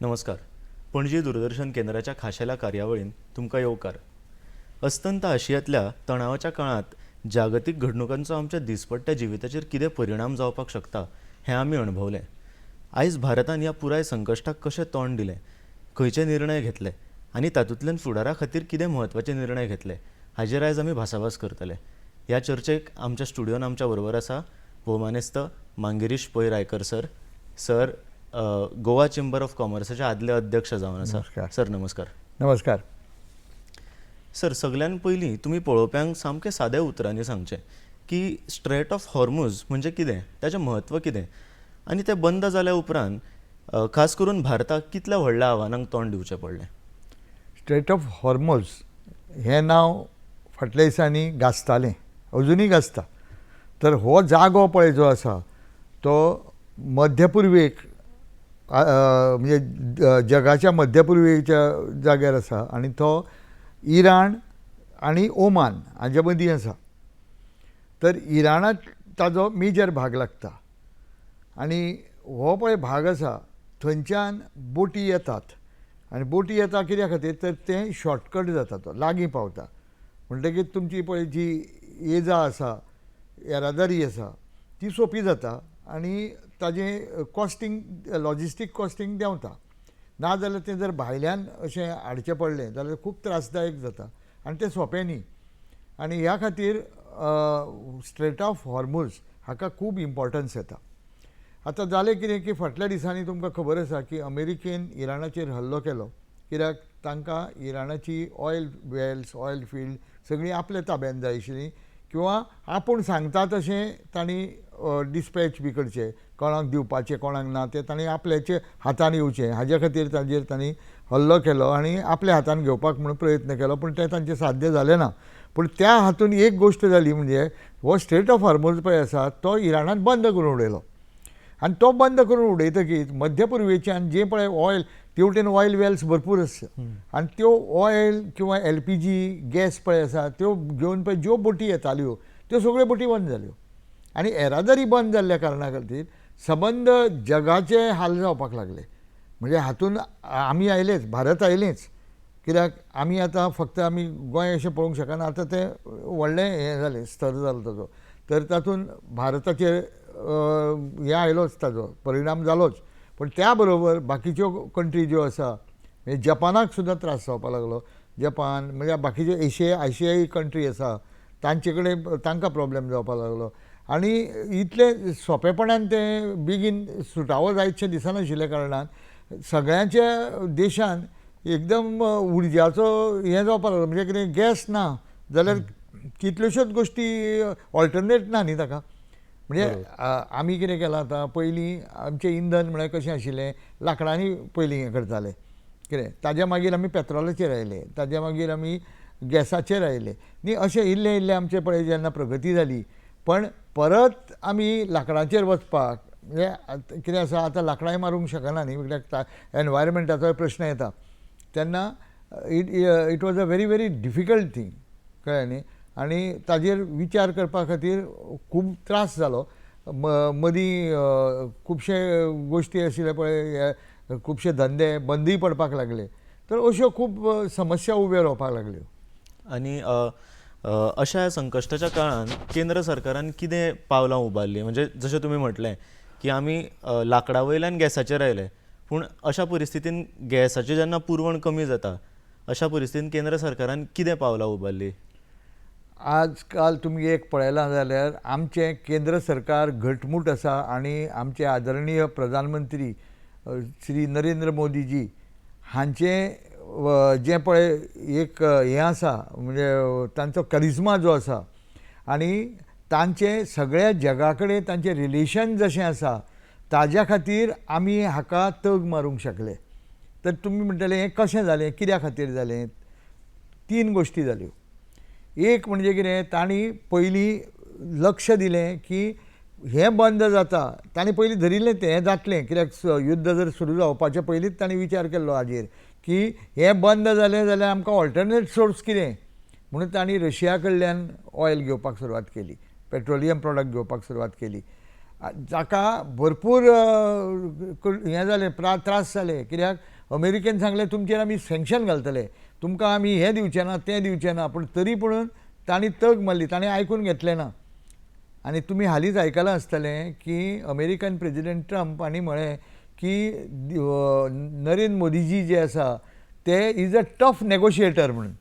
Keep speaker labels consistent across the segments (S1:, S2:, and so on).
S1: नमस्कार. पणजी दूरदर्शन केंद्राच्या खाशेल्या कार्यावळीन तुमकां येवकार. अस्तंत आशियांतल्या तणावाच्या काळांत जागतीक घडणुकांचो आमच्या दिसपट्ट्या जिविताचेर कितें परिणाम जावपाक शकता हें आमी अणभवलें. आयज भारतान ह्या पुराय संकश्टाक कशें तोंड दिलें, खंयचे निर्णय घेतले आनी तातूंतल्यान फुडारा खातीर कितें म्हत्वाचे निर्णय घेतले हाजेर आयज आमी भासाभास करतले. ह्या चर्चेक आमच्या स्टुडियोन आमच्या बरोबर आसा भोवमानेस्त Mangirish Pai Raikar sir. Sir Goa chamber of कॉमर्साचे आदले अध्यक्ष जावन आसा.
S2: नमस्कार.
S1: सर, नमस्कार.
S2: नमस्कार.
S1: सर, सगल्यांत पयलीं तुमी पळोवप्यांक सामकें साद्या उतरांनी सांगचें की स्ट्रेट ऑफ हॉर्मूज म्हणजे कितें, ताचें म्हत्व कितें आनी तें बंद जाल्या उपरांत खास करून भारताक कितल्या व्हडल्या आव्हानांक तोंड दिवचें पडलें?
S2: स्ट्रेट ऑफ हॉर्मोज हें नांव फाटल्या दिसांनी गाजतालें, अजुनूय गाजता. तर हो जागो पळय जो आसा तो मध्यपुर्वेक, म्हणजे जगाच्या मध्यपुर्वेच्या जाग्यार आसा आनी तो इराण आनी ओमान हाजे मदीं आसा. तर इराणाक ताजो मेजर भाग लागता आनी हो पळय भाग आसा थंयच्यान बोटी येतात आनी बोटी येता कित्या खातीर, तर तें शॉर्टकट जाता, तो लागीं पावता. म्हणटकीर तुमची पळय जी ये जा आसा, येरादारी आसा, ती सोंपी जाता आनी ताजें कॉस्टींग, लॉजिस्टीक कॉस्टींग देंवता. ना जाल्यार तें जर भायल्यान अशें हाडचें पडलें जाल्यार खूब त्रासदायक जाता आनी तें सोंपें न्ही. आनी ह्या खातीर स्ट्रेट ऑफ हॉर्मूज हाका खूब इम्पॉर्टन्स येता. आतां जालें कितें की फाटल्या दिसांनी तुमकां खबर आसा की अमेरिकेन इराणाचेर हल्लो केलो, कित्याक तांकां इराणाची ऑयल वेल्स, ऑयल फिल्ड सगळीं आपल्या ताब्यान जाय आशिल्ली किंवा आपूण सांगता तशें तांणी डिस्पॅच बी करचें, कोणाक दिवपाचें कोणाक ना तें तांणी आपल्याचे हातान येवचें, हाजे खातीर ताजेर तांणी हल्लो केलो आनी आपल्या हातान घेवपाक म्हणून प्रयत्न केलो, पूण तें तांचें साध्य जालें ना. पूण त्या हातून एक गोश्ट जाली, म्हणजे हो स्ट्रेट ऑफ हॉर्मोज पळय आसा तो इराणान बंद करून उडयलो आनी तो बंद करून उडयतकीच मध्यपुर्वेच्यान जे पळय ऑयल, तेवटेन ऑयल वेल्स भरपूर आसता आनी त्यो ऑयल किंवा एलपीजी गॅस पळय आसा त्यो घेवन पळय ज्यो बोटी येताल्यो त्यो सगळ्यो बोटी बंद जाल्यो आनी येरादारी बंद जाल्ल्या कारणा खातीर सबंद जगाचे हाल जावपाक लागले. म्हणजे हातून आमी आयलेच, भारत आयलेच, कित्याक आमी आतां फक्त आमी गोंय अशें पळोवंक शकना, आतां तें व्हडलें हें जालें, स्तर जालो ताजो. तर तातूंत भारताचेर हें आयलोच, ताजो परिणाम जालोच. पूण त्या बरोबर बाकीच्यो कंट्री ज्यो आसा, म्हणजे जपानाक सुद्दां त्रास जावपाक लागलो. जपान म्हणजे बाकीच्यो आशियाई कंट्री आसा तांचे कडेन तांकां प्रॉब्लेम जावपाक लागलो आनी इतले सोंपेपणान तें बेगीन सुटावो जायतशें दिसनाशिल्ल्या कारणान सगळ्यांच्या देशान एकदम उर्जाचो हें जावपाक लागलो. म्हणजे कितें, गॅस ना जाल्यार कितल्योश्योच गोश्टी ऑल्टरनेट ना न्ही ताका. म्हणजे आमी कितें केलां आतां, पयलीं आमचें इंधन म्हळ्यार कशें आशिल्लें, लांकडांनी पयलीं हें करताले कितें, ताज्या मागीर आमी पेत्रोलाचेर आयले, ताज्या मागीर आमी गॅसाचेर आयले न्ही. अशें इल्लें इल्लें आमचें पळय जेन्ना प्रगती जाली, पण परत आमी लांकडाचेर वचपाक म्हणजे कितें आसा, आतां लांकडांय मारूंक शकना न्ही, कित्याक एनवायरमेंटाचोय प्रश्न येता. तेन्ना it was a very very difficult thing, कळ्ळें न्ही. आनी ताजेर विचार करपा खातीर खूब त्रास जालो. मदीं खुबशे गोश्टी आशिल्ले पळय, खुबशे धंदे बंदूय पडपाक लागले. तर अश्यो खूब समस्या उब्यो रावपाक लागल्यो.
S1: आनी अशा संकश्टाच्या काळांत केंद्र सरकारान कितें पावलां उबारलीं? म्हणजे जशें तुमी म्हटलें की आमी लांकडा वयल्यान गॅसाचेर आयले, पूण अशा परिस्थितीन गॅसाची जेन्ना पुरवण कमी जाता, अशा परिस्थितीन केंद्र सरकारान कितें पावलां उबारलीं?
S2: आजकाल तुमी एक पळयलां जाल्यार आमचें केंद्र सरकार घटमूट आसा आनी आमचे आदरणीय प्रधानमंत्री श्री नरेंद्र मोदीजी हांचें जें पळय एक हें आसा, म्हणजे तांचो करिज्मा जो आसा आनी तांचें सगळ्या जगा कडेन तांचें रिलेशन जशें आसा ताज्या खातीर आमी हाका तग मारूंक शकले. तर तुमी म्हणटले हें कशें जालें, कित्या खातीर जालें? तीन गोश्टी जाल्यो. एक म्हणजे कितें, तांणी पयलीं लक्ष दिलें की हें बंद जाता, तांणी पयलीं धरिल्लें तें हें जातलें, कित्याक युद्ध जर सुरू जावपाचें पयलींच तांणी विचार केल्लो हाजेर की हें बंद जालें जाल्यार आमकां ऑल्टरनेट सोर्स कितें, म्हणून तांणी रशिया कडल्यान ऑयल घेवपाक सुरवात केली, पेट्रोलियम प्रोडक्ट घेवपाक सुरवात केली. जाका भरपूर हें जालें, त्रास जाले. कित्याक अमेरिकेन सांगलें तुमचेर आमी सँक्शन घालतले, तुमकां आमी हें दिवचे ना तें दिवचे ना, पूण तरी पुणून तांणी तग मारली, तांणी आयकून घेतलें ना. आनी तुमी हालींच आयकलां आसतलें की अमेरिकन प्रेजिडेंट ट्रम्प हांणी म्हळें की नरेंद्र मोदीजी जे आसा ते is a tough negotiator म्हणून.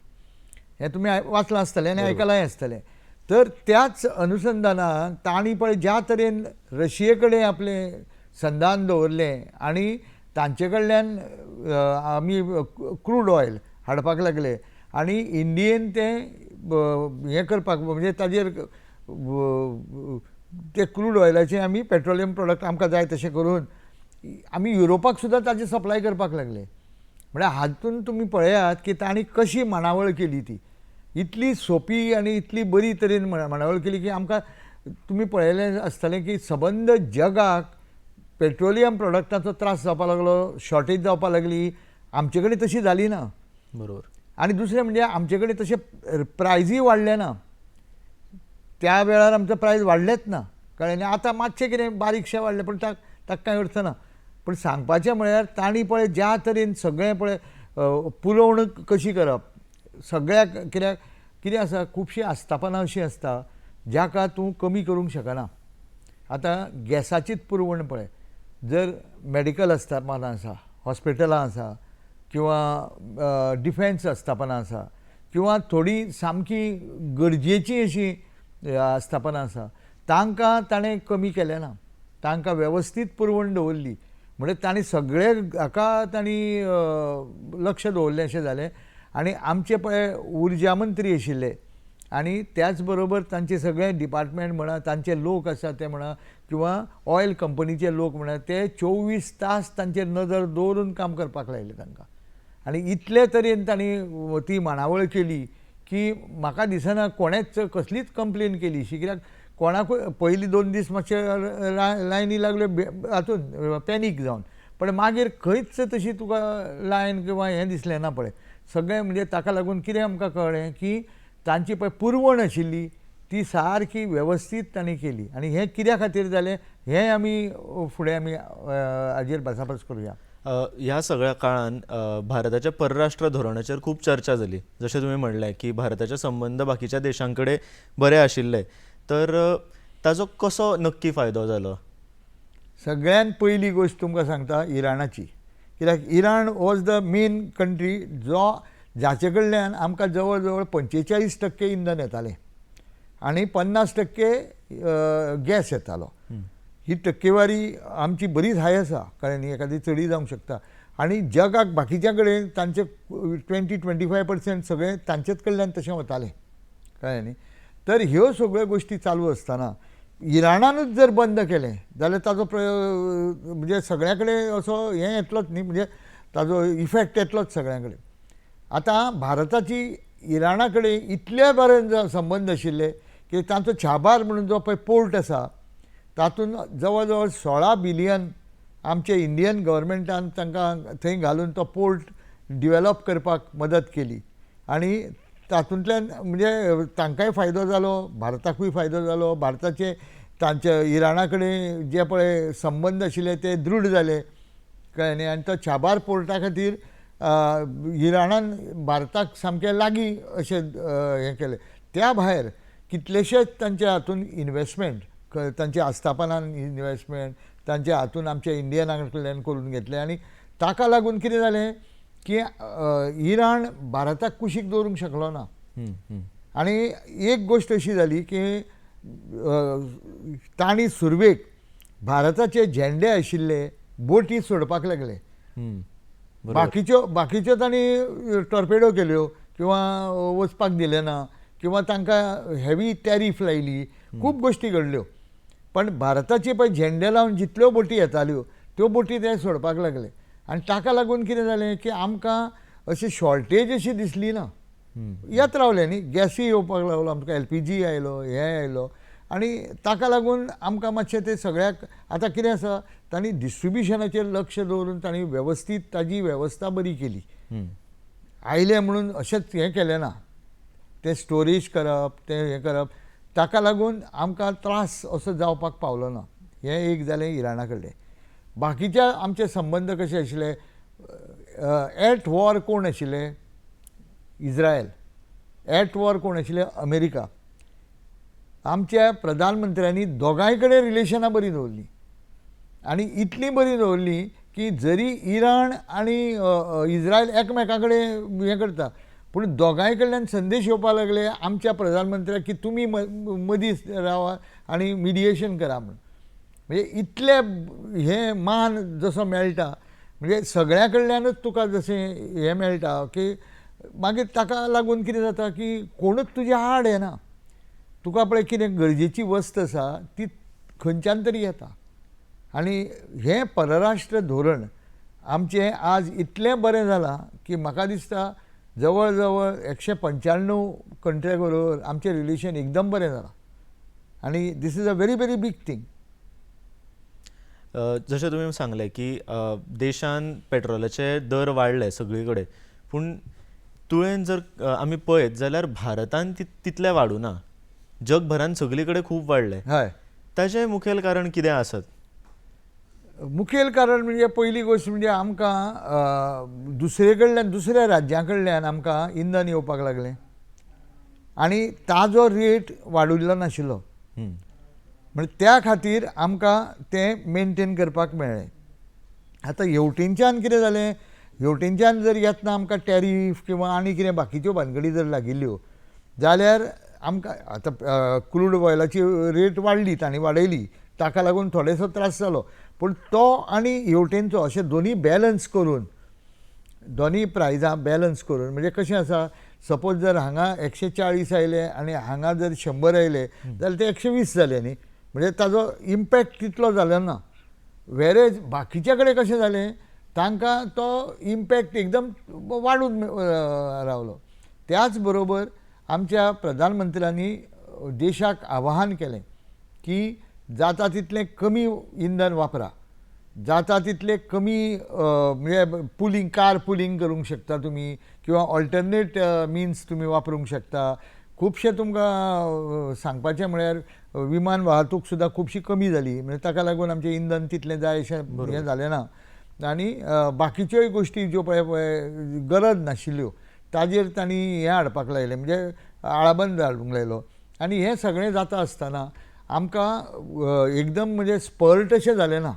S2: हें तुमी वाचलां आसतलें आनी आयकलांय आसतलें. तर त्याच अनुसंधानान तांणी पळय ज्या तरेन रशिये कडेन आपलें संधान दवरलें आनी तांचे कडल्यान आमी क्रूड ऑयल हाडपाक लागले आनी इंडियेन तें हें करपाक म्हणजे ताजेर ते क्रूड ऑयलाचें आमी पेट्रोलियम प्रोडक्ट आमकां जाय तशें करून आमी युरोपाक सुद्दां ताजें सप्लाय करपाक लागले. म्हळ्यार हातून तुमी पळयात की तांणी कशी मांडावळ केली, ती इतली सोंपी आनी इतली बरी तरेन मांडावळ केली की आमकां तुमी पळयलें आसतलें की सबंद जगाक पेट्रोलियम प्रोडक्टाचो त्रास जावपाक लागलो, शॉर्टेज जावपाक लागली. आमचे कडेन तशी जाली ना.
S1: बरोबर.
S2: आनी दुसरें म्हणजे आमचे कडेन तशें प्रायजूय वाडलें ना. त्या वेळार आमचो प्रायज वाडलेंच ना, कळ्ळें न्ही. आतां मातशें कितें बारीकशें वाडलें, पूण ताका कांय अर्थ ना. पूण सांगपाचें म्हळ्यार तांणी पळय ज्या तरेन सगळें पळय पुरवण कशी करप सगळ्याक, कित्याक कितें आसा खुबशीं आस्थापनां अशीं आसता जाका तूं कमी करूंक शकना. आतां गॅसाचीच पुरवण पळय, जर मॅडिकल आस्थापनां आसा, हॉस्पिटलां आसा, किंवां डिफेन्स आस्थापनां आसा, किंवां थोडीं सामकी गरजेचीं अशीं आस्थापनां आसा, तांकां ताणें कमी केलें ना, तांकां वेवस्थीत पुरवण दवरली. म्हणजे तांणी सगळे हाका तांणी लक्ष दवरलें अशें जालें. आनी आमचे पळय उर्जा मंत्री आशिल्ले आनी त्याच बरोबर तांचे सगळे डिपार्टमेंट म्हणा, तांचे लोक आसा ते म्हणा, किंवां ऑयल कंपनीचे लोक म्हणा, ते 24 तास तांचेर नदर दवरून काम करपाक लायले तांकां. आनी इतले तरेन तांणी ती मांडावळ केली की म्हाका दिसना कोणेंच कसलीच कंप्लेन केली शी. कित्याक कोणाकूय पयलीं 2 दीस मातशे लायनी लागल्यो हातून पॅनीक जावन, पण मागीर खंयच तशी तुका लायन किंवां हें दिसलें ना पळय सगळें. म्हणजे ताका लागून कितें आमकां कळ्ळें की तांची पळय पुरवण आशिल्ली ती सारकी वेवस्थीत तांणी केली. आनी हें कित्या खातीर जालें हें आमी फुडें आमी हाजेर भासाभास करुया.
S1: ह्या सगळ्या काळान भारताच्या परराष्ट्र धोरणाचेर खूब चर्चा जाली. जशें तुमी म्हणलें की भारताचे संबंद बाकीच्या देशां कडेन बरे आशिल्ले, तर ताजो कसो नक्की फायदो जालो?
S2: सगळ्यान पयली गोश्ट तुमकां सांगता इराणाची. कित्याक Iran was the main country जो जाचे कडल्यान आमकां जवळ जवळ 45% इंधन येतालें आनी 50% गॅस येतालो. ही टक्केवारी आमची बरीच हाय आसा, कळ्ळें न्ही, एखादी चडय जावंक शकता. आनी जगाक बाकीच्या कडेन तांचे 20-25% सगळें तांचेच कडल्यान तशें वतालें, कळ्ळें न्ही. तर ह्यो सगळ्यो गोश्टी चालू आसतना इराणानूच जर बंद केलें जाल्यार ताजो म्हणजे सगळ्या कडेन असो हें येतलोच न्ही, म्हणजे ताजो इफेक्ट येतलोच सगळ्यां कडेन. आतां भारताची इराणा कडेन इतले बरे संबंद आशिल्ले की तांचो छाबार म्हणून जो पळय पोर्ट आसा तातूंत जवळ जवळ 16 बिलियन आमचे इंडियन गव्हर्मेंटान तांकां थंय घालून तो पोर्ट डिवेलॉप करपाक मदत केली. आनी तातूंतल्यान म्हणजे तांकांय फायदो जालो, भारताकूय फायदो जालो. भारताचे तांचे इराणा कडेन जे पळय संबंद आशिल्ले ते दृढ जाले, कळ्ळें न्ही. आनी तो छाबार पोर्टा खातीर इराणान भारताक सामकें लागीं अशें हें केलें. त्या भायर कितलेशेच तांच्या हातून इनवेस्टमेंट, तांच्या आस्थापनान इनवेस्टमेंट तांच्या हातून आमच्या इंडियना कडल्यान करून घेतलें. आनी ताका लागून कितें जालें की इराण भारताक कुशीक दवरूंक शकलो ना. आनी एक गोश्ट अशी जाली की तांणी सुरवेक भारताचे झेंडे आशिल्ले बोटी सोडपाक लागले. बाकीच्यो बाकीच्यो तांणी टॉर्पेडो केल्यो किंवां वचपाक दिलें ना, किंवां तांकां हेवी टॅरीफ लायली, खूब गोश्टी घडल्यो. पण भारताचे पळय झेंडे लावन जितल्यो बोटी येताल्यो त्यो बोटी ते सोडपाक लागले. आनी ताका लागून कितें जालें की आमकां अशी शॉर्टेज अशी दिसली ना, येत रावलें न्ही. गॅसूय येवपाक लागलो आमकां, एलपीजी आयलो, हें आयलो, आनी ताका लागून आमकां मातशें तें सगळ्याक आतां कितें आसा तांणी डिस्ट्रिब्युशनाचेर लक्ष दवरून तांणी वेवस्थीत ताजी वेवस्था बरी केली. आयलें म्हणून अशेंच हें केलें ना, तें स्टोरेज करप, तें हें करप, ताका लागून आमकां त्रास असो जावपाक पावलो ना. हें एक जालें इराणा कडलें. बाकीच्या आमचे संबंद कशे आशिल्ले, एट वॉर कोण आशिल्ले, इज्रायल. एट वॉर कोण आशिल्ले, अमेरिका. आमच्या प्रधानमंत्र्यांनी दोगांय कडेन रिलेशनां बरीं दवरलीं आनी इतलीं बरीं दवरलीं की जरी इराण आनी इज्रायल एकमेकां कडेन हें करता, पूण दोगांय कडल्यान संदेश येवपाक लागले आमच्या प्रधानमंत्र्याक की तुमी मदीं रावा आनी मिडिएशन करा म्हूण. म्हणजे इतले हें मान जसो मेळटा, म्हणजे सगळ्यां कडल्यानूच तुका जशें हें मेळटा की मागीर ताका लागून कितें जाता की कोणूच तुज्या आड येना. तुका पळय कितें गरजेची वस्त आसा ती खंयच्यान तरी येता. आनी हें परराष्ट्र धोरण आमचें आज इतलें बरें जालां की म्हाका दिसता जवळ जवळ 195 कंट्र्या बरोबर आमचें रिलेशन एकदम बरें जालां आनी this is a very very big thing.
S1: जशें तुमी सांगलें की देशान पेट्रोलाचे दर वाडले सगळी कडेन, पूण तुळेन जर आमी पळयत जाल्यार भारतान तितले वाडूना, जगभरान सगळी कडेन खूब वाडले.
S2: हय,
S1: ताचें मुखेल कारण कितें आसत?
S2: मुखेल कारण म्हणजे पयली गोश्ट म्हणजे आमकां दुसरे कडल्यान, दुसऱ्या राज्यां कडल्यान आमकां इंधन येवपाक लागलें आनी ताजो रेट वाडयल्लो नाशिल्लो, म्हणजे त्या खातीर आमकां तें मेनटेन करपाक मेळ्ळें. आतां हेवटेनच्यान कितें जालें, हेवटेनच्यान जर येतना आमकां टॅरीफ किंवा आनी कितें बाकीच्यो भानगडी जर लागिल्ल्यो जाल्यार आमकां आतां क्रूड ऑयलाची रेट वाडली, तांणी वाडयली, ताका लागून थोडेसो त्रास जालो. पूण तो आनी हेवटेनचो अशे दोनी बॅलन्स करून, दोनी प्रायजां बॅलन्स करून, म्हणजे कशें आसा, सपोज जर हांगा 140 आयले आनी हांगा जर 100 आयले जाल्यार ते 120 जाले न्ही, म्हणजे ताजो इम्पॅक्ट तितलो जालो ना. वेरेज बाकीच्या कडेन कशें जालें, तांकां तो इम्पॅक्ट एकदम वाडून रावलो. त्याच बरोबर आमच्या प्रधानमंत्र्यांनी देशाक आवाहन केलें की जाता तितलें कमी इंधन वापरा, जाता तितलें कमी म्हणजे पुलींग, कार पुलींग करूंक शकता तुमी किंवा ऑल्टरनेट मिन्स तुमी वापरूंक शकता. खुबशें तुमकां सांगपाचें म्हळ्यार विमान वाहतूक सुद्दां खुबशी कमी जाली, म्हणजे ताका लागून आमचें इंधन तितलें जाय अशें हें जालें ना. आनी बाकीच्योय गोश्टी ज्यो पळय पळय गरज नाशिल्ल्यो ताजेर तांणी हें हाडपाक लायलें, म्हणजे आळाबंद हाडूंक लायलो. आनी हें सगळें जाता आसतना आमकां एकदम म्हणजे स्पर्ट अशें जालें ना,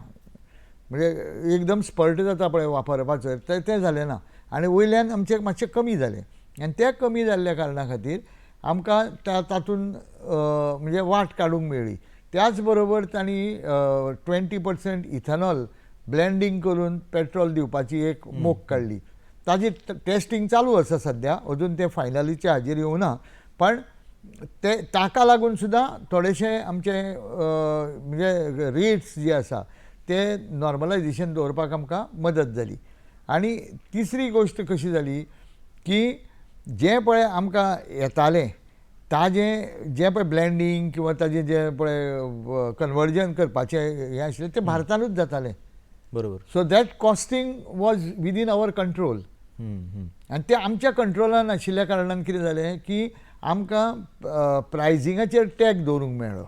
S2: म्हणजे एकदम स्पर्ट जाता पळय वापरपाचो तें जालें ना आनी वयल्यान आमचें मातशें कमी जालें आनी तें कमी जाल्ल्या कारणा खातीर आमकां तातूंत म्हणजे वाट काडूंक मेळ्ळी. त्याच बरोबर तांणी 20% इथेनॉल ब्लेंडींग करून पेट्रोल दिवपाची एक मोख काडली. ताजी टेस्टिंग चालू आसा सद्या, अजून तें फायनलीच्या हाजेर येवना, पण ते ताका लागून सुद्दां थोडेशे आमचे म्हणजे रेट्स जे आसा ते नॉर्मलायजेशन दवरपाक आमकां मदत जाली. आनी तिसरी गोश्ट कशी जाली की जें पळय आमकां येतालें ताजें जें पळय ब्लेंडींग किंवा ताजें जें पळय कन्वर्जन करपाचें हें आशिल्लें तें भारतानूच जातालें.
S1: बरोबर.
S2: So that costing was within our control. आनी तें आमच्या कंट्रोलान आशिल्ल्या कारणान कितें जालें की आमकां प्रायसिंगाचेर टॅग दवरूंक मेळ्ळो,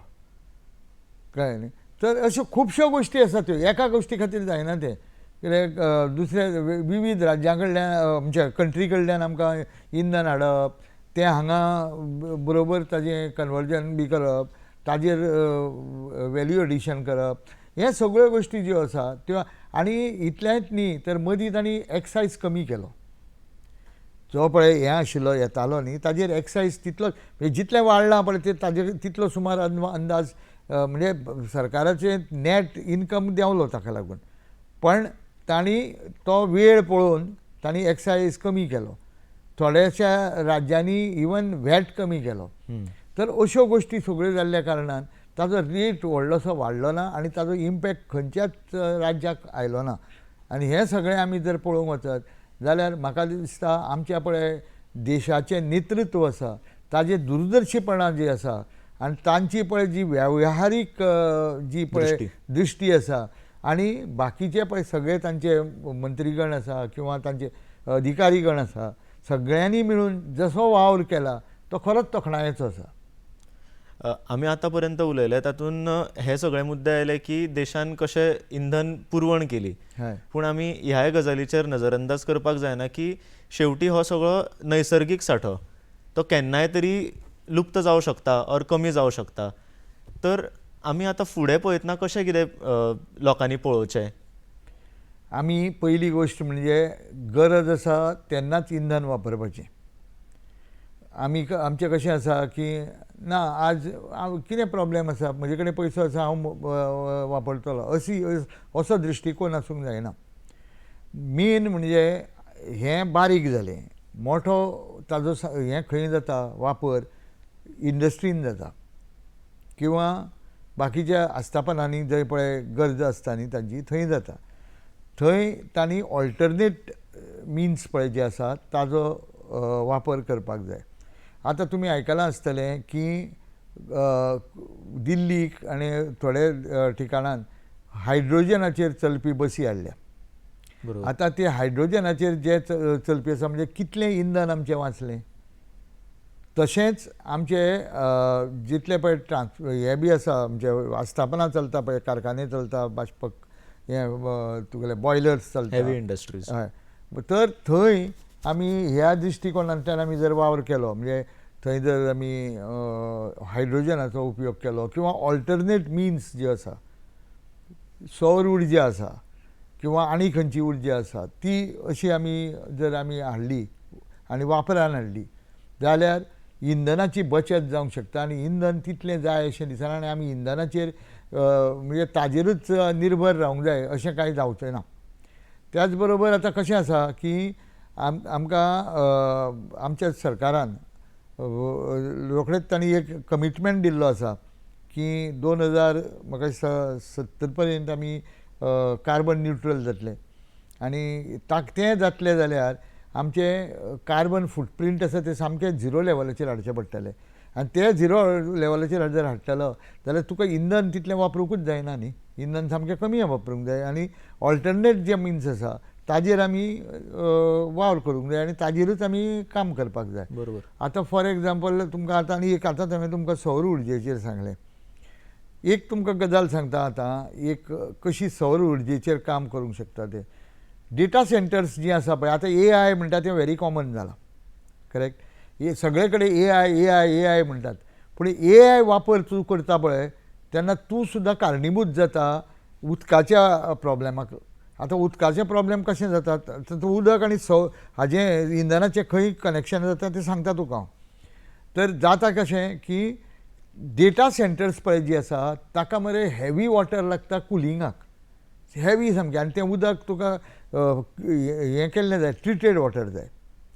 S2: कळ्ळें न्ही. तर अश्यो खुबश्यो गोश्टी आसा त्यो एका गोश्टी खातीर जायना तें, कित्याक दुसऱ्या विविध राज्यां कडल्यान आमच्या कंट्री कडल्यान आमकां इंधन हाडप, तें हांगा बरोबर ताजें कन्वर्जन बी करप, ताजेर वेल्यू एडिशन करप, हे सगळ्यो गोश्टी ज्यो आसा त्यो. आनी इतलेंच न्ही तर मदीं तांणी एक्सायज कमी केलो, जो पळय हें आशिल्लो येतालो न्ही ताजेर एक्सायज तितलो म्हणजे जितलें वाडलां पळय ते ताजेर तितलो सुमार अंदाज म्हणजे सरकाराचें नॅट इनकम देंवलो ताका लागून, पण तांणी तो वेळ पळोवन तांणी एक्सायज कमी केलो, थोड्याशा राज्यांनी इवन व्हॅट कमी केलो. तर अश्यो गोश्टी सगळ्यो जाल्ल्या कारणान ताजो रेट व्हडलोसो वाडलो ना आनी ताजो इम्पॅक्ट खंयच्याच राज्याक आयलो ना. आनी हें सगळें आमी जर पळोवंक वचत जाल्यार म्हाका दिसता आमच्या पळय देशाचें नेतृत्व आसा ताजें दूरदर्शीपणां जी आसा आनी तांची पळय जी वेव्हारीक जी पळय दृश्टी आसा आनी बाकीचे पळय सगळे तांचे मंत्रीगण आसा किंवा तांचे अधिकारीगण आसा सगळ्यांनी मेळून जसो वावर केला तो खरोच तोखणायेचो आसा.
S1: आमी आतां पर्यंत उलयले तातूंत हे सगळे मुद्दे आयले की देशान कशें इंधन पुरवण केली, पूण आमी ह्याय गजालीचेर नजरअंदाज करपाक जायना की शेवटी हो सगळो नैसर्गीक सांठो तो केन्नाय तरी लुप्त जावं शकता ऑर कमी जावं शकता. तर आमी आतां फुडें पळयतना कशें कितें लोकांनी पळोवचें?
S2: आमी पयली गोश्ट म्हणजे गरज आसा तेन्नाच इंधन वापरपाचें. आमी आमचें कशें आसा की ना आज कितें प्रॉब्लेम आसा, म्हजे कडेन पयसो आसा हांव वापरतलो, अशी असो दृश्टिकोन आसूंक जायना. मेन म्हणजे हें बारीक जालें, मोठो ताजो हें खंय जाता वापर इंडस्ट्रीन जाता किंवा बाकीच्या आस्थापनांनी जंय पळय गरज आसता न्ही तांची थंय जाता. थंय तांणी ऑल्टरनेट मिन्स पळय जे आसा ताजो वापर करपाक जाय. आतां तुमी आयकलां आसतलें की दिल्लीक आनी थोडे ठिकाणान हायड्रोजनाचेर चलपी बसी हाडल्या. आतां ते हायड्रोजनाचेर जे चलपी आसा म्हणजे कितलें इंधन आमचें वाचलें. तशेंच आमचे जितले पळय हे बी आसा आमचे आस्थापनां चलता पळय, कारखाने चलता, बाष्पक हे तुगेले बॉयलर्स चलता,
S1: हेवी इंडस्ट्रीज.
S2: हय, तर थंय आमी ह्या दृश्टिकोणांतल्यान आमी जर वावर केलो म्हणजे थंय जर आमी हायड्रोजनाचो उपयोग केलो किंवा ऑल्टरनेट मिन्स जे आसा, सौर उर्जा आसा किंवा आनी खंयची उर्जा आसा ती अशी आमी जर आमी हाडली आनी वापरान हाडली जाल्यार इंधनाची बचत जावंक शकता आनी इंधन तितलें जाय अशें दिसना आनी आमी इंधनाचेर म्हणजे ताजेरूच निर्भर रावंक जाय अशें कांय जावचें ना. त्याच बरोबर आतां कशें आसा की आमकां आमच्या सरकारान रोखडेच तांणी एक कमिटमेंट दिल्लो आसा की 2000 म्हाका दिसता 70 पर्यंत आमी कार्बन न्युट्रल जातले आनी तें जातलें जाल्यार आमचें कार्बन फुटप्रिंट आसा तें सामकें झिरो लेवलाचेर हाडचें पडटलें आनी ते झिरो लेवलाचेर जर हाडटलो जाल्यार तुका इंधन तितलें वापरुंकूच जायना न्ही, इंधन सामकें कमी वापरूंक जाय आनी ऑल्टरनेट जे मिन्स आसा ताजेर आमी वावर करूंक जाय आनी ताजेरूच आमी काम करपाक जाय.
S1: बरोबर.
S2: आतां फॉर एग्जाम्पल तुमकां आतां आनी एक आतां हांवें तुमकां सौर उर्जेचेर सांगलें, एक तुमकां गजाल सांगता आतां एक कशी सौर उर्जेचेर काम करूंक शकता ते. डेटा सेंटर्स जीं आसा पळय आतां AI म्हणटा तें व्हेरी कॉमन जालां, करेक्ट. हे सगळे कडेन AI AI AI म्हणटात, पूण AI वापर तूं करता पळय तेन्ना तूं सुद्दां कारणीभूत जाता उदकाच्या प्रॉब्लेमाक. आतां उदकाचे प्रॉब्लेम कशें जाता, तूं उदक आनी हाजें इंधनाचें खंय कनेक्शन जाता तें सांगता तुका हांव. तर जाता कशें की डेटा सेंटर्स पळय जी आसा ताका मरे हेवी वॉटर लागता कुलिंगाक, हेवी सामकें, आनी तें उदक तुका हें केल्लें जाय, ट्रिटेड वॉटर जाय,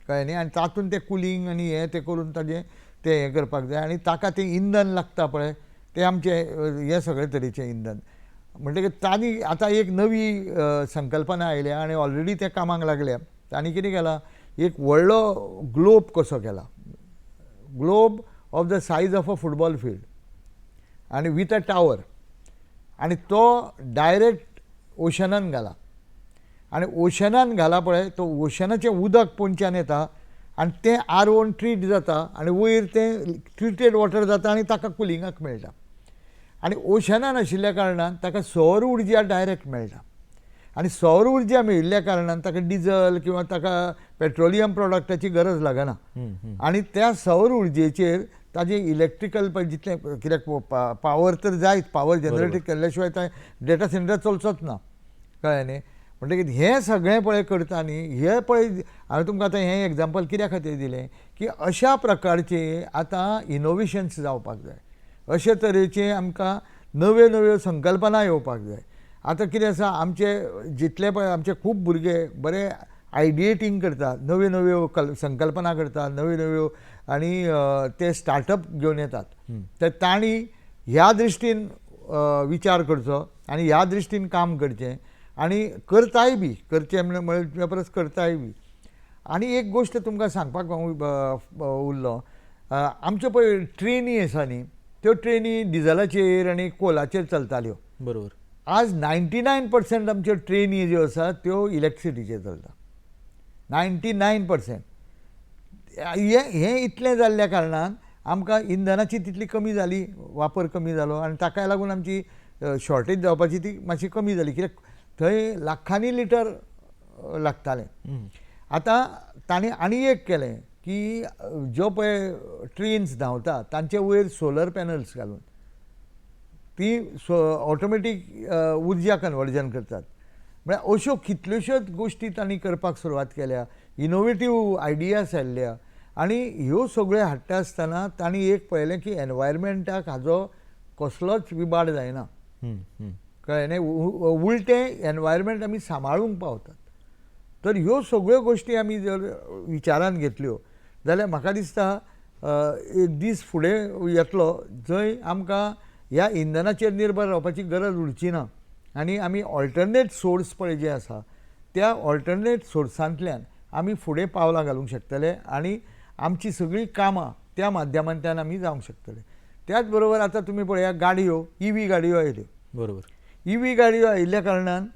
S2: कळ्ळें न्ही. आनी तातूंत तें कुलींग आनी हें तें करून ताजें तें हें करपाक जाय आनी ताका तें इंधन लागता पळय तें आमचें हें सगळे तरेचें इंधन. म्हणटकीर तांणी आतां एक नवी संकल्पना आयल्या आनी ऑलरेडी ते कामाक लागल्या. तांणी कितें केलां, एक व्हडलो ग्लोब कसो केला, globe of the size of a football field आनी विथ अ टावर, आनी तो डायरेक्ट ओशनान घाला आनी ओशनान घाला पळय तो ओशनाचें उदक पोंदच्यान येता आनी तें आरोवन ट्रीट जाता आनी वयर तें ट्रिटेड वॉटर जाता आनी ताका कुलिंगाक मेळटा. आनी ओशनान आशिल्ल्या कारणान ताका सौर उर्जा डायरेक्ट मेळटा आनी सौर उर्जा मेळिल्ल्या कारणान ताका डिजल किंवा ताका पेट्रोलियम प्रोडक्टाची गरज लागना आनी त्या सौर उर्जेचेर ताजें इलेक्ट्रिकल पळय जितलें कित्याक पावर तर जायच, पावर जनरेट केल्ल्या शिवाय तें डेटा सेंटर चलचोच ना, कळ्ळें न्ही. म्हणटकीर हें सगळें पळय करता न्ही, हें पळय हांवें तुमकां आतां हें एग्जाम्पल कित्या खातीर दिलें की अशा प्रकारचे आतां इनोवेशन्स जावपाक जाय, अशे तरेचे आमकां नव्यो नव्यो संकल्पना येवपाक जाय. आतां कितें आसा आमचे जितले पळय आमचे खूब भुरगे बरे आयडिएटींग करता, नव्यो नव्यो संकल्पना करता, नव्यो नव्यो आनी ते स्टार्टअप घेवन येतात. तर तांणी ह्या दृश्टीन विचार करचो आनी ह्या दृश्टीन काम करचें आनी करताय बी, करचें म्हणल्या परस करताय बी. आनी एक गोश्ट तुमकां सांगपाक हांव उरलो, आमच्यो पळय ट्रेनी आसा न्ही त्यो ट्रेनी डिजलाचेर आनी कोलाचेर चलताल्यो,
S1: बरोबर.
S2: आज 99% आमच्यो ट्रेनी ज्यो आसा त्यो इलेक्ट्रिसिटीचेर चलता, 99%. हें इतलें जाल्ल्या कारणान आमकां इंधनाची तितली कमी जाली, वापर कमी जालो आनी ताकाय लागून आमची शॉर्टेज जावपाची ती मातशी कमी जाली, कित्याक थंय लाखांनी लिटर लागतालें. आतां तांणी आनी एक केलें की ज्यो पळय ट्रेन्स धांवता तांचे वयर सोलर पॅनल्स घालून ती ऑटोमॅटीक उर्जा कन्वर्जन करतात. म्हळ्यार अश्यो कितल्योश्योच गोश्टी तांणी करपाक सुरवात केल्या, इनोवेटीव आयडियाज आयिल्ल्या आनी ह्यो सगळ्यो हाडटा आसतना तांणी एक पळयलें की एनवायरमेंटाक हाजो कसलोच विबाड जायना, कळ्ळें न्ही, उलटें एनवायरमेंट आमी सांबाळूंक पावतात. तर ह्यो सगळ्यो गोश्टी आमी जर विचारान घेतल्यो जाल्यार म्हाका दिसता एक दीस फुडें येतलो जंय आमकां ह्या इंधनाचेर निर्भर रावपाची गरज उरची ना आनी आमी ऑल्टरनेट सोर्स पळय जे आसा त्या ऑल्टरनेट सोर्सांतल्यान आमी फुडें पावलां घालूंक शकतले आनी आमची सगळीं कामां त्या माध्यमांतल्यान आमी जावंक शकतले. त्याच बरोबर आतां तुमी पळया गाडयो, EV गाडयो आयल्यो.
S1: बरोबर.
S2: EV गाडयो आयिल्ल्या कारणान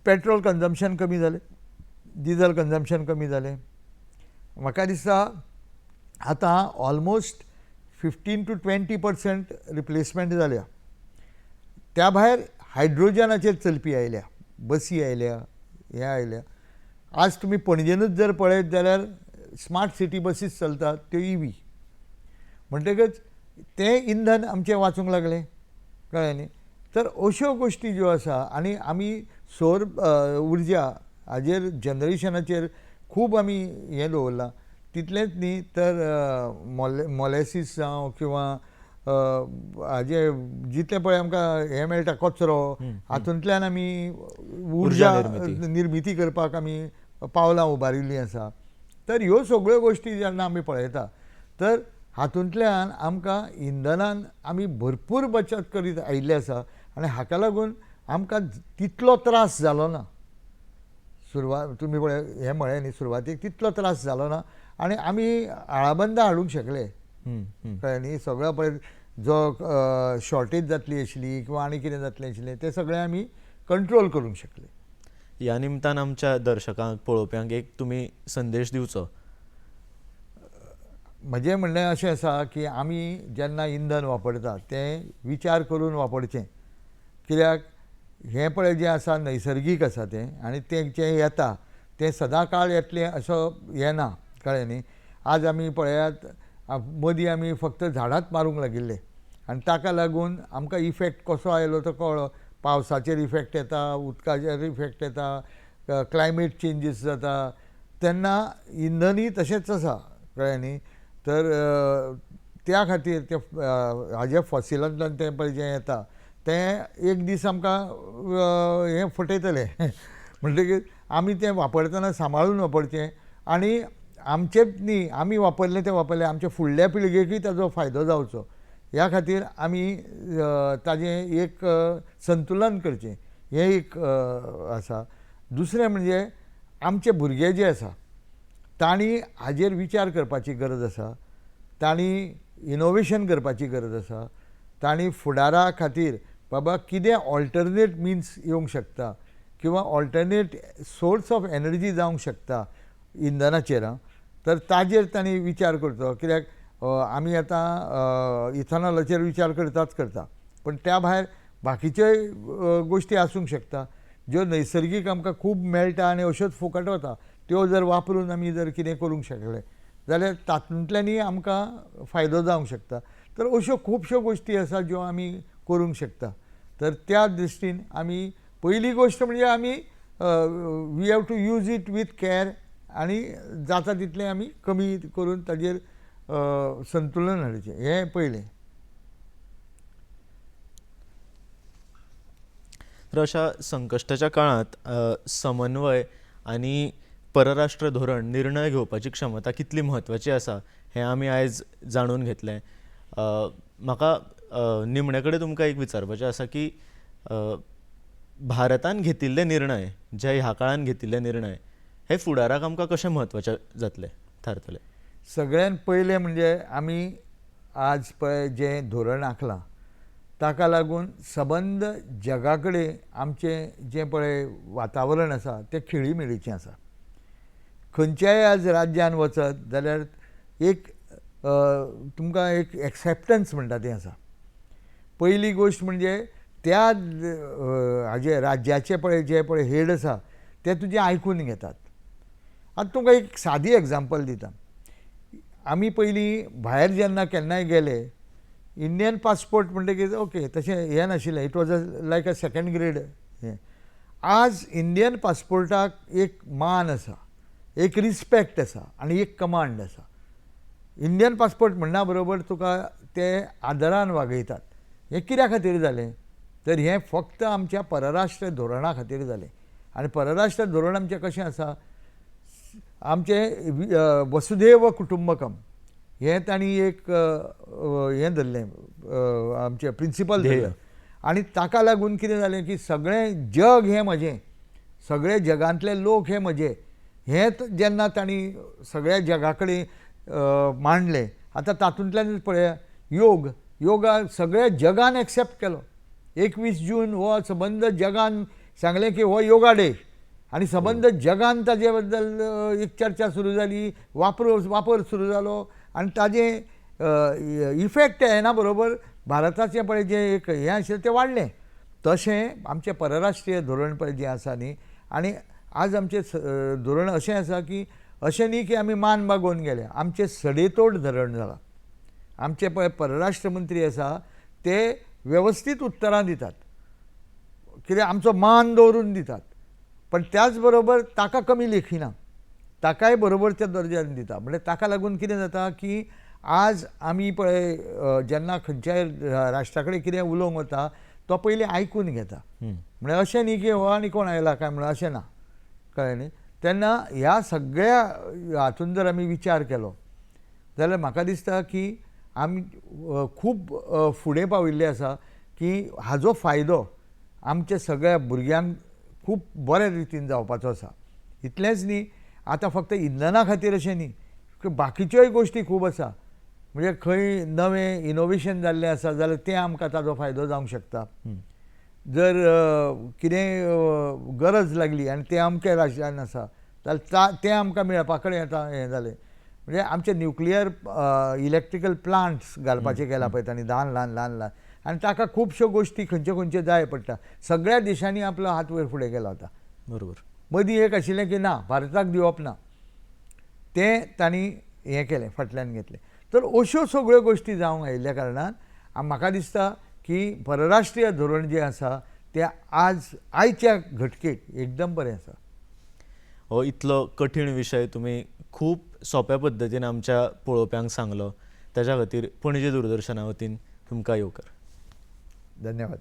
S2: पेट्रोल कन्जम्पशन कमी जालें, डिजल कन्जम्पशन कमी जालें. म्हाका दिसता आतां ऑलमोस्ट 15 to 20% replacement जाल्या. त्या भायर हायड्रोजनाचेर चलपी आयल्या, बसी आयल्या, हें आयल्या. आज तुमी पणजेनूच जर पळयत जाल्यार स्मार्ट सिटी बसीस चलतात त्यो EV, म्हणटकच तें इंधन आमचें वाचूंक लागलें, कळ्ळें न्ही. तर अश्यो गोश्टी ज्यो आसा आनी आमी सौर उर्जा हाजेर जनरेशनाचेर खूब आमी हें दवरलां. तितलेंच न्ही तर मोलेसीस जावं किंवां हाजे जितलें पळय आमकां हें मेळटा कचरो, हातूंतल्यान आमी उर्जा निर्मिती करपाक आमी पावलां उबारिल्लीं आसा. तर ह्यो सगळ्यो गोश्टी जेन्ना आमी पळयता तर हातूंतल्यान आमकां इंधनान आमी भरपूर बचत करीत आयिल्ले आसा आनी हाका लागून आमकां तितलो त्रास जालो ना. सुरवात तुमी पळय हें म्हळें न्ही, सुरवातीक तितलो त्रास जालो ना आनी आमी आळाबंदा हाडूंक शकले, कळ्ळें न्ही. सगळो पळय जो शॉर्टेज जातली आशिल्ली किंवा आनी कितें जातलें आशिल्लें तें सगळें आमी कंट्रोल करूंक शकले.
S1: ह्या निमतान आमच्या दर्शकांक, पळोवप्यांक एक तुमी संदेश दिवचो.
S2: म्हजें म्हणणें अशें आसा की आमी जेन्ना इंधन वापरता तें विचार करून वापरचें, कित्याक हें पळय जें आसा नैसर्गीक आसा तें आनी तें जें येता तें सदां काळ येतलें असो हें ना, कळ्ळें न्ही. आज आमी पळयात मदीं आमी फक्त झाडांच मारूंक लागिल्ले आनी ताका लागून आमकां इफेक्ट कसो आयलो तो कळ्ळो. पावसाचेर इफेक्ट येता, उदकाचेर इफेक्ट येता, क्लायमेट चेंजीस जाता, तेन्ना इंधनूय तशेंच आसा, कळ्ळें न्ही. तर त्या खातीर ते हाजे फॉसिलांतल्यान तें पळय जें येता तें एक दीस आमकां हें फटयतलें. म्हणटकीर आमी तें वापरतना सांबाळून वापरचें आनी आमचेच न्ही, आमी वापरलें तें वापरलें, आमच्या फुडल्या पिळगेकूय ताजो फायदो जावचो ह्या खातीर आमी ताजें एक संतुलन करचें, हें एक आसा. दुसरें म्हणजे आमचे भुरगे जे आसा तांणी हाजेर विचार करपाची गरज आसा, तांणी इनोवेशन करपाची गरज आसा, तांणी फुडारा खातीर बाबा कितें ऑल्टरनेट मिन्स येवंक शकता किंवा ऑल्टरनेट सोर्स ऑफ एनर्जी जावंक शकता इंधनाचेर, तर ताजेर तांणी विचार करचो. कित्याक आमी आतां इथेनॉलाचेर विचार करताच करता, पण त्या भायर बाकीच्योय गोश्टी आसूंक शकता ज्यो नैसर्गीक आमकां खूब मेळटा आनी अश्योच फुकट वता, त्यो जर वापरून आमी जर कितें करूंक शकले जाल्यार तातूंतल्यानूय आमकां फायदो जावंक शकता. तर अश्यो खुबश्यो गोश्टी आसा ज्यो आमी करूंक शकता. तर त्या दृश्टीन आमी पयली गोश्ट म्हणजे आमी we have to use it with care आनी जाता तितलें आमी कमी करून ताजेर संतुलन हाडचें, हें पयलें.
S1: तर अशा संकश्टाच्या काळांत समन्वय आनी परराष्ट्र धोरण निर्णय घेवपाची क्षमता कितली म्हत्वाची आसा हें आमी आयज जाणून घेतलें. म्हाका निमणे कडेन तुमकां एक विचारपाचें आसा की भारतान घेतिल्ले निर्णय, जे ह्या काळान घेतिल्ले निर्णय हे फुडाराक आमकां कशें म्हत्वाचे जातले थारतले?
S2: सगळ्यान पयलें म्हणजे आमी आज पळय जें धोरण आंखलां ताका लागून सबंद जगा कडेन आमचें जें पळय वातावरण आसा तें खेळीमेळीचें आसा. खंयच्याय आज राज्यान वचत जाल्यार एक तुमकां एक एक्सेप्टन्स म्हणटा तें आसा. पयली गोश्ट म्हणजे त्या हाजे राज्याचे पळय जे पळय हेड आसा ते तुजें आयकून घेतात. आतां तुमकां एक सादी एग्जाम्पल दिता. आमी पयलीं भायर जेन्ना केन्नाय गेले, इंडियन पासपोर्ट म्हणटकीर ओके तशें हें नाशिल्लें, it was a like a second grade हें. आज इंडियन पासपोर्टाक एक मान आसा, एक रिस्पेक्ट आसा आनी एक कमांड आसा. इंडियन पासपोर्ट म्हणना बरोबर तुका ते आदरान वागयतात. हें कित्या खातीर जालें तर हें फक्त आमच्या परराष्ट्र धोरणा खातीर जालें. आनी परराष्ट्र धोरण आमचें कशें आसा, आमचें वसुधैव कुटुंबकम हें तांणी एक हें धरलें, आमचें प्रिंसिपल धरलें. आनी ताका लागून कितें जालें की सगळें जग हें म्हजें, सगळे जगांतले लोक हे म्हजे, हें जेन्ना तांणी सगळ्या जगा कडेन मांडलें. आतां तातूंतल्यान पळया योग, योगा सगळ्या जगान एक्सेप्ट केलो. 21 जून हो सबंद जगान सांगलें की हो योगा डे आनी सबंद जगान ताजे बद्दल एक चर्चा सुरू जाली, वापर सुरू जालो आनी ताजें इफेक्ट येना बरोबर भारताचें पळय जें एक हें आशिल्लें तें वाडलें. तशें आमचें परराष्ट्रीय धोरण पळय जें आसा न्ही, आनी आज आमचें धोरण अशें आसा की अशें न्ही की आमी मान बागोवन गेले, आमचें सडेतोड धरण जालां. आमचे पळय परराष्ट्र मंत्री आसा ते वेवस्थीत उत्तरां दितात, कित्याक आमचो मान दवरून दितात, पण त्याच बरोबर ताका कमी लेखिना, ताकाय बरोबरच्या दर्ज्यान दिता. म्हणल्यार ताका लागून कितें जाता की आज आमी पळय जेन्ना खंयच्याय राष्ट्रा कडेन कितें उलोवंक वता तो पयलीं आयकून घेता. म्हळ्यार अशें न्ही की हो आनी कोण आयला काय म्हणून अशें ना, कळ्ळें न्ही. तेन्ना ह्या सगळ्या हातून जर आमी विचार केलो जाल्यार म्हाका दिसता की आमी खूब फुडें पाविल्ले आसा की हाजो फायदो आमच्या सगळ्या भुरग्यांक खूब बऱ्या रितीन जावपाचो आसा. इतलेंच न्ही, आतां फक्त इंधना खातीर अशें न्ही, बाकीच्योय गोश्टी खूब आसा. म्हणजे खंय नवें इनोवेशन जाल्लें आसा जाल्यार तें आमकां ताजो फायदो जावंक शकता. जर कितेंय गरज लागली आनी तें अमक्या राज्यान आसा जाल्यार तें आमकां मेळपा कडेन आतां हें जालें. म्हणजे आमचे न्युक्लियर इलेक्ट्रिकल प्लांट्स घालपाचें केलां पळय तांणी, ल्हान ल्हान ल्हान ल्हान, आनी ताका खुबश्यो गोश्टी खंयच्यो खंयच्यो जाय पडटा. सगळ्या देशांनी आपलो हात वयर फुडें केला आतां.
S1: बरोबर.
S2: मदीं एक आशिल्लें की ना भारताक दिवप ना, तें तांणी हें केलें, फाटल्यान घेतलें. तर अश्यो सगळ्यो गोश्टी जावंक आयिल्ल्या कारणान म्हाका दिसता की परराष्ट्रीय धोरण जें आसा तें आज आयच्या घटकेक एकदम बरें आसा.
S1: हो इतलो कठीण विशय तुमी खूब सोंप्या पद्दतीन आमच्या पळोवप्यांक सांगलो, ताच्या खातीर पणजे दूरदर्शना वतीन तुमकां येवकार.
S2: धन्यवाद.